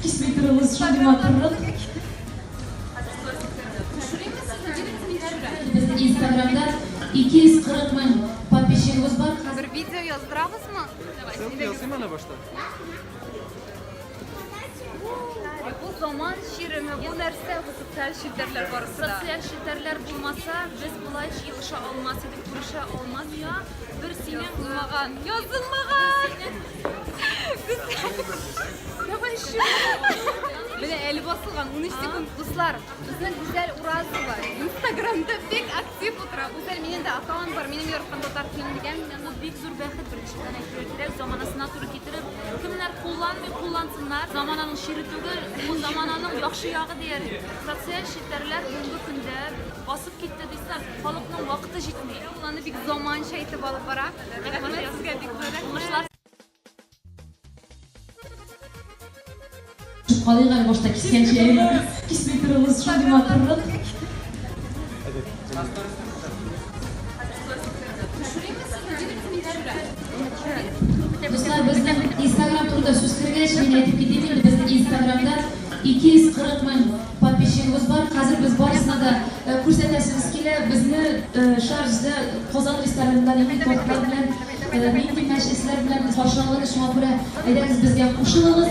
Кисми торыгыз, шундый матурлык. Безнең Инстаграмда 240 мең подписчигыбыз бар. Бер видео яздырабызмы? Селфи ясыйм әле башта. Бу заман чиреме, бу нәрсә, бу социаль челтәрләр барысы да. Социаль челтәрләр булмаса, без болай җыелыша алмас идек, күрешә алмас идек. Бер синең Язылмаган, язылмаган! Давай еще. Менә әле басылган 13 секунд, дуслар. Безнең Гүзәл Уразова Инстаграмда бик актив утыра. Гүзәл, минем дә аккаунт бар, минем яраткан татар телен дигән. Мин аны бик зур бәхет беренчедән әйтергә кирәк, заманасына туры китереп, кемнәр кулланмый, куллансыннар. Замананың чире түгел, бу замананың яхшы ягы дияр идем. Социаль челтәрләр бүгенге көндә басып китте дисәм, халыкның вакыты җитми. Ул аны бик заманча итеп алып бара. Рәхмәт сезгә бик зур. Уңышлар. Калыйк әле башта кискәнче. Кисми торыгыз, шундый матурлык. Дуслар, безнең Инстаграм турында сүз кергәч, мин әйтеп китим инде, безнең Инстаграмда 240 мең подписчигыбыз бар. Хәзер без барысына да күрсәтәсебез килә. Безне Шаржда Казан ресторанында нинди тортлар белән Нинди мәҗлесләр белән каршы алырбыз, шуңа күрә әйдәгез безгә кушылыгыз.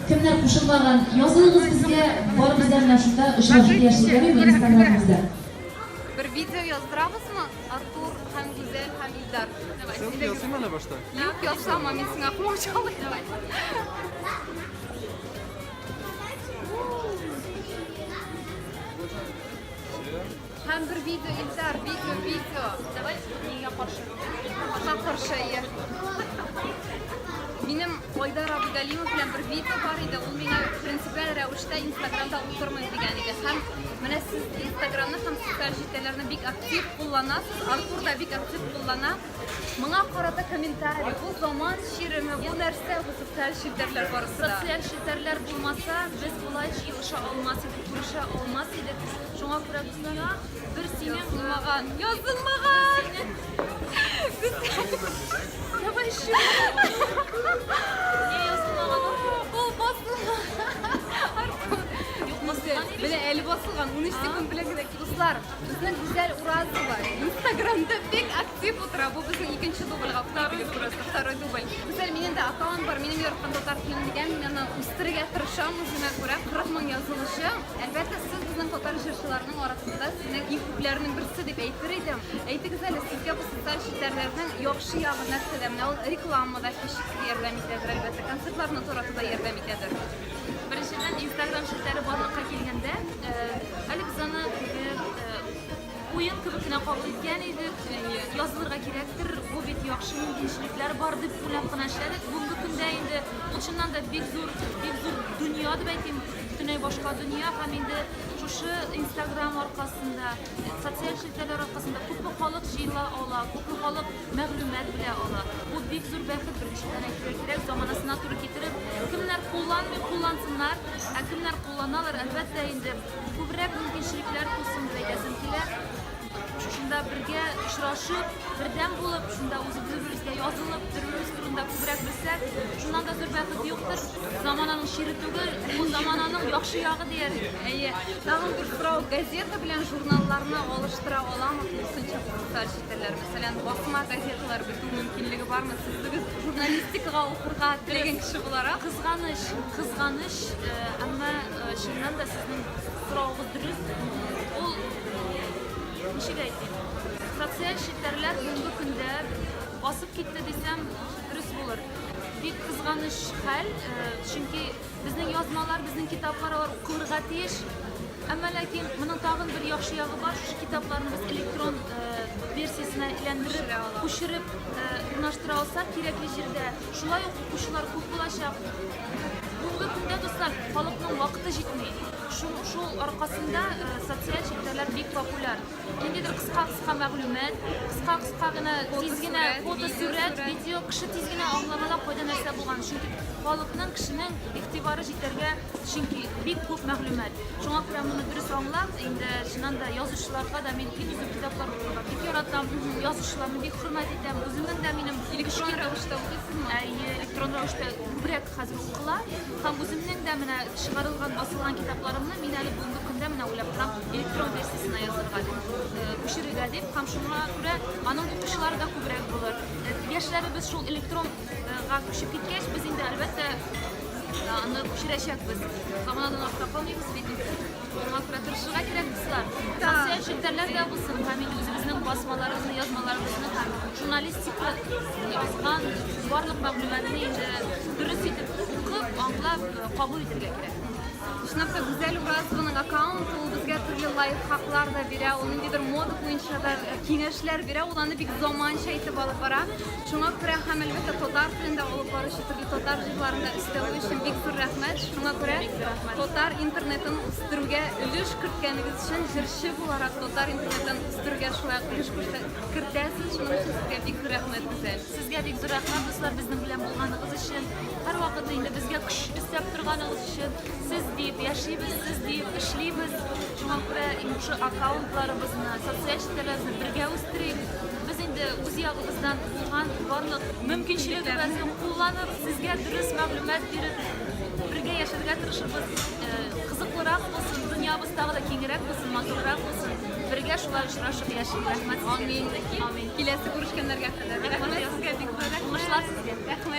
Кемнәр кушылмаган, язылыгыз безгә, барыбыз да менә шунда очрашып яшик, ярыймы, инстаграмыбызда. Бер видео яздырабызмы? Артур һәм Гүзәл һәм Илдар. Давай. Селфи ясыйм әле башта. Юк, ясама, мин сиңа комачаулыйм. Давай. Һәм бер видео, Илдар, видео, видео. Давай, нигә каршы? Ага, каршы, иә. Минем Айдар Абугалимов белән бер видео бар иде. Ул миңа принципиаль рәвештә Инстаграмда утырмыйм дигән иде. Һәм менә сез Инстаграмны һәм социаль челтәрләрне бик актив кулланасыз. Артур да бик актив куллана. Моңа карата комментарий. Бу заман чиреме, бу нәрсә, бу социаль челтәрләр барысы да. Социаль челтәрләр булмаса, без болай җыелыша алмас идек, күрешә алмас идек. Шуңа күрә дөнья бер синең Язылмаган, язылмаган! Давай еще. Не язылмаган ул? Ул басылган. Артур. Юк, басылган Менә әле басылган, 13 секунд белән генә. Дуслар, безнең Гүзәл Уразова Инстаграмда бик актив утыра. Бу безнең икенче дубльга второй просто, второй дубль. Гүзәл, минем дә аккаунт бар, минем яраткан татар телен дигән, мин аны үстерергә тырышам үземә күрә. 40 мең язылучы. Әлбәттә, сез безнең татар җырчыларының арасында сезнең иң күпләренең берсе дип әйтер идем. Әйтегез әле, сезгә бу социаль челтәрләрнең яхшы ягы нәрсәдә? Менә ул рекламада һичшиксез ярдәм итәдер, әлбәттә, концертларны таратуда ярдәм итәдер. Беренчедән, Инстаграм челтәре барлыкка килгәндә, әле без аны теге уен кебек кенә кабул иткән идек. Язылырга кирәктер, бу бит яхшы мөмкинчелекләр бар дип уйлап кына эшләдек. Бүгенге көндә инде ул чыннан да бик зур, бик зур дөнья дип әйтим. Бөтенләй башка дөнья һәм инде шушы Инстаграм аркасында, социаль челтәрләр аркасында күпме халык җыела ала, күпме халык мәгълүмат белә ала. Бу бик зур бәхет, беренчедән әйтергә кирәк, заманасына туры китереп, кемнәр кулланмый, куллансыннар, ә кемнәр кулланалар, әлбәттә инде, күбрәк мөмкинчелекләр тусын дип әйтәсем килә. Шушында бергә очрашып, бердәм булып, шунда үзебез бер-беребезгә язылып, бер-беребез турында күбрәк белсәк, шуннан да зур бәхет юктыр. Замананың чире түгел, бу замананың яхшы ягы дияр идем. Әйе. Тагын бер сорау, газета белән журналларны алыштыра аламы тулысынча бу социаль челтәрләр? Мәсәлән, басма газеталар бетү мөмкинлеге бармы? Сез үзегез журналистикага укырга теләгән кеше буларак. Кызганыч, кызганыч, әмма чыннан да сезнең соравыгыз дөрес. Ул ничек әйтим, социаль челтәрләр бүгенге көндә басып китте дисәм, дөрес булыр. Бик кызганыч хәл, чөнки безнең язмалар, безнең китаплар алар укылырга тиеш. Әмма ләкин моның тагын бер яхшы ягы бар, шушы китапларны без электрон версиясенә әйләндереп, күчереп урнаштыра алсак, кирәкле җирдә, шулай ук укучылар күп булачак. Бүгенге көндә, дуслар, халыкның вакыты җитми. Шул, шул аркасында социаль челтәрләр бик популяр. Ниндидер кыска-кыска мәгълүмат, кыска-кыска гына, тиз генә фотосурәт, видео, кеше тиз генә аңлап ала кайда нәрсә булганын. Чөнки халыкның, кешенең игътибары җитәргә, чөнки бик күп мәгълүмат. Шуңа күрә моны дөрес аңлап, инде чыннан да язучыларга да мин иң үзем китаплар укырга бик яратам, язучыларны бик хөрмәт итәм. Үземнең дә минем Электрон рәвештә укыйсызмы? Әйе, электрон. электрон рәвештә күбрәк хәзер укыла. Һәм үземнең дә менә чыгарылган, басылган китапларымны мин әле бүгенге көндә менә уйлап торам, электрон версиясенә язырга дип, күчерергә дип. Һәм шуңа күрә аның укучылары да күбрәк булыр. Яшьләребез шул электронга күчеп киткәч, без инде, әлбәттә, аны күчерәчәкбез. Заманадан артта калмыйбыз бит инде. Шуңа күрә тырышырга кирәк, дуслар. Социаль челтәрләр дә булсын, һәм инде үзебезнең басмаларыбызны, язмаларыбызны һәм журналистика язган барлык мәгълүматны инде дөрес итеп укып, аңлап, кабул итәргә кирәк. Чынлап та Гүзәл Уразованың аккаунты ул безгә төрле лайфхаклар да бирә, ул ниндидер мода буенча да киңәшләр бирә, ул аны бик заманча итеп алып бара. Шуңа күрә һәм әлбәттә татар телендә алып баручы төрле татар җырларын да өстәве өчен бик зур рәхмәт. Шуңа күрә татар интернетын үстерүгә өлеш керткәнегез өчен, җырчы буларак татар интернетын үстерүгә шулай ук өлеш кертәсез. Шуның өчен сезгә бик зур рәхмәт, Гүзәл. Сезгә бик зур рәхмәт, дуслар, безнең белән булганыгыз өчен. Һәрвакыт инде безгә көч өстәп торганыгыз өчен. Сез диеп яшибез, сез диеп эшлибез. Шуңа күрә инде шушы аккаунтларыбызны, социаль челтәрләребезне бергә үстерик. Без инде үз ягыбыздан булган барлык мөмкинчелегебезне кулланып, сезгә дөрес мәгълүмат биреп, бергә яшәргә тырышырбыз. Кызыклырак булсын, дөньябыз тагы да киңрәк булсын, матуррак булсын. Бергә шулай очрашып яшик. Рәхмәт сезгә. Амин. Амин. Киләсе күрешкәннәргә кадәр. Рәхмәт сезгә бик зур. Уңышлар сезгә. Рәхмәт.